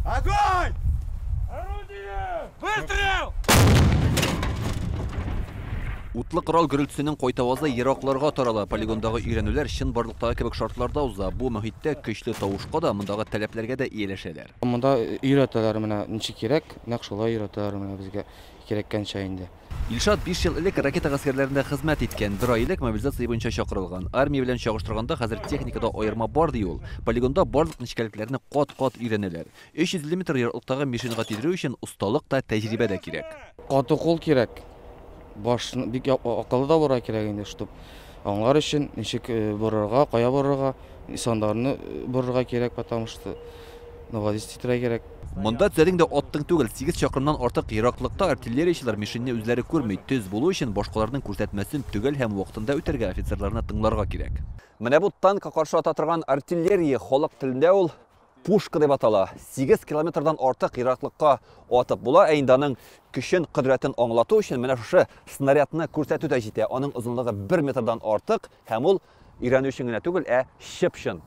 Огонь! Орудие! Выстрел! Утлы корал гөрелтесенең кайтавазы еракларга тарала. Полигондагы өйрәнүләр чынбарлыктагы кебек шартларда уза. Бу мохиттә көчле тавышка да, мондагы таләпләргә дә ияләшәләр. Монда өйрәтәләр менә ничек кирәк, нәкъ шулай өйрәтәләр менә безгә кирәккәнчә инде. Илшат 5 ел элек ракета гаскәрләрендә хезмәт иткән. Бер ай элек мобилизация буенча чакырылган. Армия белән чагыштырганда хәзер техникада аерма бар, ди ул. Полигонда барлык нечкәлекләрне кат-кат өйрәнәләр. 350 метр ераклыктагы мишеньга тидерү өчен осталык та, тәҗрибә дә кирәк. Каты кул кирәк. Баш бик акыллы да булырга кирәк инде, чтоб аңлар өчен ничек борырга, кая борырга, саннарны борырга кирәк, потому что наводить итәргә кирәк. Монда төзәдең дә аттың түгел, 8 чакрымнан артык ераклыкта артиллериячеләр мишеньне үзләре күрми. Төз булу өчен башкаларның күрсәтмәсен төгәл һәм вакытында үтәргә, офицерларны тыңларга кирәк. Менә бу танкка каршы ата торган артиллерия, халык телендә ул пушка дип атала. 8 километрдан артык ераклыкка атып була. Ә инде аның көчен, кодрәтен аңлату өчен менә шушы снарядны күрсәтү дә җитә. Аның озынлыгы 1 метрдан артык һәм ул өйрәнү өчен генә түгел, ә чып-чын.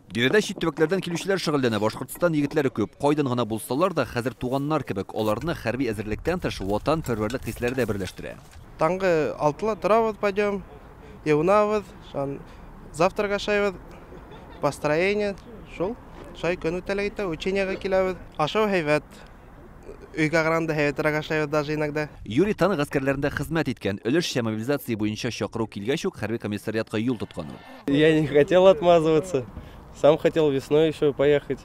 Биредә чит төбәкләрдән килүчеләр шөгыльләнә. Башкортстан егетләре күп. Кайдан гына булсалар да, хәзер туганнар кебек. Аларны хәрби әзерлектән тыш ватанпәрвәрлек хисләре дә берләштерә. Таңгы 6-ла торабыз, пойдем, юынабыз, завтрак ашайбыз, построение, шул. Шай көн үтәләр итә, учениега киләбез. Ашау һәйбәт. Өйгә караганда һәйбәтрәк ашайбыз даже иногда. Юрий танк гаскәрләрендә хезмәт иткән. Өлешчә мобилизация буенча чакыру килгәч үк хәрби комиссариатка юл тоткан ул. Я не хотел отмазываться. Сам хотел весной еще поехать.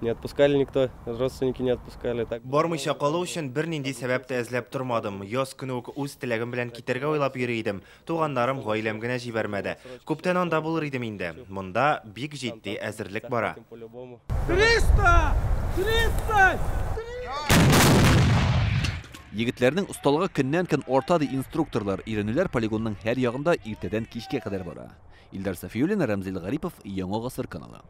Не отпускали никто, родственники не отпускали. Так. Бармыйча калу өчен бернинди сәбәп тә эзләп тормадым. Яз көне үк үз теләгем белән китәргә уйлап йөри идем. Туганнарым, гаиләм генә җибәрмәде. Күптән анда булыр идем инде. Монда бик җитди әзерлек бара. 300! 30! Егетләрнең осталыгы көннән-көн арта, ди инструкторлар. Өйрәнүләр полигонның һәр ягында иртәдән кичкә кадәр бара. Илдар Сафиуллин, Рамзил Гарипов, Яңа Гасыр каналы.